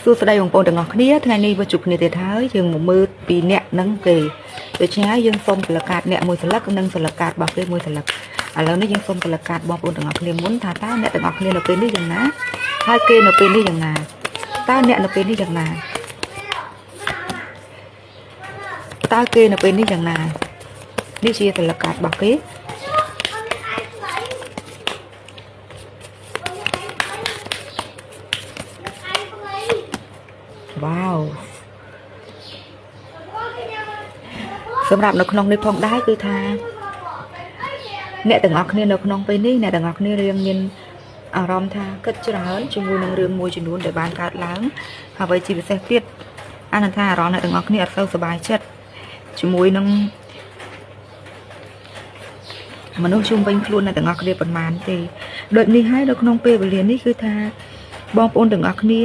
សួស្តីបងប្អូនទាំងអស់គ្នាថ្ងៃនេះវិជួបគ្នាទៀតហើយយើងមកមើលពីអ្នកនិងគេដូច្នេះហើយយើងសូមផលកាតអ្នកមួយសន្លឹកនិងសន្លឹកកាតរបស់គេមួយសន្លឹកឥឡូវនេះយើងសូមផលកាតបងប្អូនទាំងអស់គ្នាមុនថាតើអ្នកទាំងអស់គ្នានៅពេលនេះយ៉ាងណាហើយគេនៅពេលនេះយ៉ាងណាតើអ្នកនៅពេលនេះយ៉ាងណាតើគេនៅពេលនេះយ៉ាងណានេះជាសន្លឹកកាតរបស់គេវ៉ាវសម្រាប់នៅក្នុងនេះផងដែរគឺថាអ្នកទាំងអស់គ្នានៅក្នុងពេលនេះអ្នកទាំងអស់គ្នារៀងមានអារម្មណ៍ថាគិតច្រើនជាមួយនឹងរឿងមួយចំនួនដែលបានកើតឡើងហើយជាពិសេសទៀតអានថាអារម្មណ៍អ្នកទាំងអស់គ្នាអត់សូវសប្បាយចិត្តជាមួយនឹងមនុស្សជុំវិញខ្លួនអ្នកទាំងអស់គ្នាប៉ុន្មានទេដូចនេះហើយនៅក្នុងពេលវេលានេះគឺថាបងប្អូនទាំងអស់គ្នា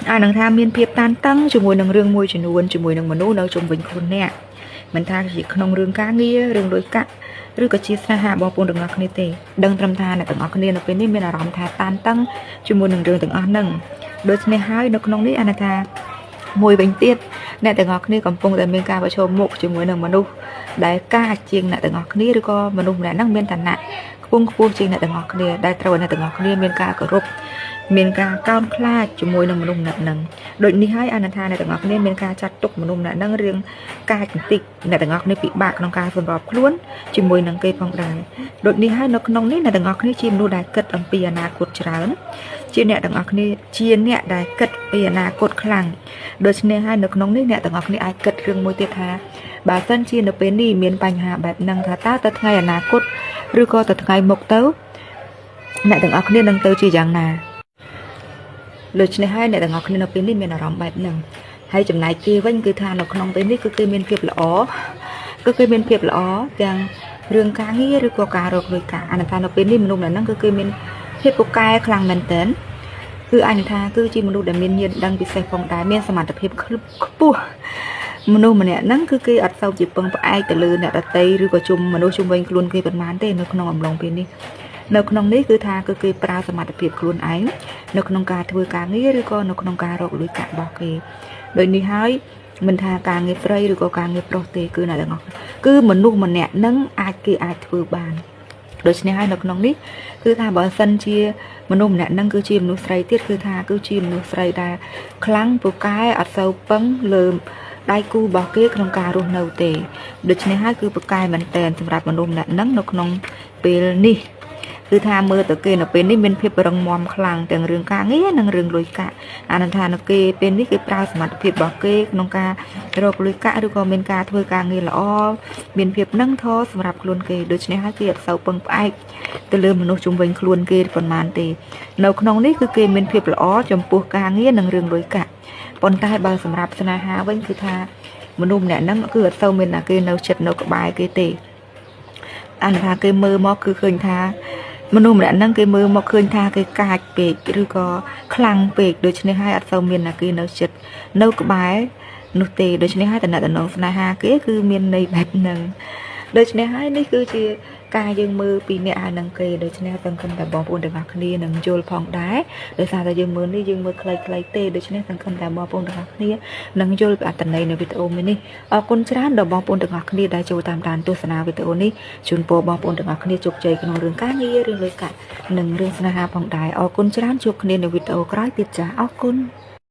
អាចនឹងថាមានភាពតានតឹងជាមួយនឹងរឿងមួយចំនួនជាមួយនឹងមនុស្សនៅជុំវិញខ្លួនអ្នកមិនថាជាក្នុងរឿងការងាររឿងលុយកាក់ឬក៏ជាស្នេហាបងប្អូនទាំងអស់គ្នាទេដឹងត្រឹមថាអ្នកទាំងអស់គ្នានៅពេលនេះមានអារម្មណ៍ថាតានតឹងជាមួយនឹងរឿងទាំងអស់ហ្នឹងដូច្នេះហើយនៅក្នុងនេះអានថាមួយវិញទៀតអ្នកទាំងអស់គ្នាកំពុងតែមានការប្រឈមមុខជាមួយនឹងមនុស្សដែលកាចជាងអ្នកទាំងអស់គ្នាឬក៏មនុស្សម្នាក់ហ្នឹងមានឋានៈខ្ពង់ខ្ពស់ជាងអ្នកទាំងអស់គ្នាដែលត្រូវឲ្យអ្នកទាំងអស់គ្នាមានការគោរពមានការកោនខ្លាចជាមួយនឹងមនុស្សម្នាក់ហ្នឹងដូចនេះហើយអានថាអ្នកទាំងអស់គ្នាមានការចាត់ទុកមនុស្សម្នាក់ហ្នឹងរឿងកាចបន្តិចអ្នកទាំងអស់គ្នាពិបាកក្នុងការសម្របខ្លួនជាមួយនឹងគេផងដែរដូចនេះហើយនៅក្នុងនេះអ្នកទាំងអស់គ្នាជាមនុស្សដែលគិតអំពីអនាគតច្រើនជាអ្នកទាំងអស់គ្នាជាអ្នកដែលគិតពីអនាគតខ្លាំងដូច្នេះហើយនៅក្នុងនេះអ្នកទាំងអស់គ្នាអាចគិតរឿងមួយទៀតថាបើសិនជានៅពេលនេះមានបញ្ហាបែបហ្នឹងថាតើទៅថ្ងៃអនាគតឬក៏ទៅថ្ងៃមុខទៅអ្នកទាំងអស់គ្នានឹងទៅជាយ៉ាងណាដូច្នេះហើយអ្នកទាំងអស់គ្នានៅពេលនេះមានអារម្មណ៍បែបហ្នឹងហើយចំណែកគេវិញគឺថានៅក្នុងពេលនេះគឺគេមានភាពល្អគឺគេមានភាពល្អទាំងរឿងការងារឬក៏ការរកលុយកាក់អានថានៅពេលនេះមនុស្សម្នាក់ហ្នឹងគឺគេមានភាពពូកែខ្លាំងមែនទែនគឺអញថាគឺជាមនុស្សដែលមានញាណដឹងពិសេសផងដែរមានសមត្ថភាពខ្ពស់មនុស្សម្នាក់ហ្នឹងគឺគេអត់សូវជាពឹងផ្អែកទៅលើអ្នកដទៃឬក៏ជុំមនុស្សជុំវិញខ្លួនគេប៉ុន្មានទេនៅក្នុងអំឡុងពេលនេះនៅក្នុងនេះគឺថាគឺគេប្រើសមត្ថភាពខ្លួនឯងនៅក្នុងការធ្វើការងារឬក៏នៅក្នុងការរកលុយកាក់របស់គេដូចនេះហើយមិនថាការងារស្រីឬក៏ការងារប្រុសទេគឺអ្នកទាំងអស់គឺមនុស្សម្នាក់នឹងអាចគេអាចធ្វើបានដូច្នេះហើយនៅក្នុងនេះគឺថាបើសិនជាមនុស្សម្នាក់នឹងគឺជាមនុស្សស្រីទៀតគឺថាគឺជាមនុស្សស្រីដែលខ្លាំងពូកែអត់សូវពឹងលើដៃគូរបស់គេក្នុងការរស់នៅទេដូច្នេះហើយគឺពូកែមែនតែនសម្រាប់មនុស្សម្នាក់នឹងនៅក្នុងពេលនេះគឺថាមើលទៅគេនៅពេលនេះមានភាពរឹងមាំខ្លាំងទាំងរឿងការងារនិងរឿងលុយកាក់អានថានៅគេពេលនេះគេប្រើសមត្ថភាពរបស់គេក្នុងការរកលុយកាក់ឬក៏មានការធ្វើការងារល្អមានភាពនឹងធរសម្រាប់ខ្លួនគេដូច្នេះហើយគេអត់សូវពឹងផ្អែកទៅលើមនុស្សជុំវិញខ្លួនគេប៉ុន្មានទេនៅក្នុងនេះគឺគេមានភាពល្អចំពោះការងារនិងរឿងលុយកាក់ប៉ុន្តែបើសម្រាប់ស្នេហាវិញគឺថាមនុស្សម្នាក់ហ្នឹងគឺអត់សូវមានណាគេនៅចិត្តនៅក្បែរគេទេអានថាគេមើលមកគឺឃើញថាមនុស្សម្នាក់ហ្នឹងគេមើលមកឃើញថាគេកាចពេកឬក៏ខ្លាំងពេកដូច្នេះហើយអត់សូវមានណាគេនៅចិត្តនៅក្បែរនោះទេដូច្នេះហើយតំណតំណងស្នេហាគេគឺមានន័យបែបហ្នឹងដូច្នេះហើយនេះគឺជាការយើងមើលពីអ្នកហើយនឹងគេដូច្នេះសង្ឃឹមថាបងប្អូនទាំងអស់គ្នានឹងយល់ផងដែរដោយសារតែយើងមើលនេះយើងមើលខ្លីៗទេដូច្នេះសង្ឃឹមថាបងប្អូនទាំងអស់គ្នានឹងយល់ពីអត្ថន័យនៃវីដេអូមួយនេះអរគុណច្រើនដល់បងប្អូនទាំងអស់គ្នាដែលចូលតាមដានទស្សនាវីដេអូនេះជូនពរបងប្អូនទាំងអស់គ្នាជោគជ័យក្នុងរឿងការងាររឿងលុយកាក់និងរឿងស្នេហាផងដែរអរគុណច្រើនជួបគ្នានៅវីដេអូក្រោយទៀតចា៎អរគុណ។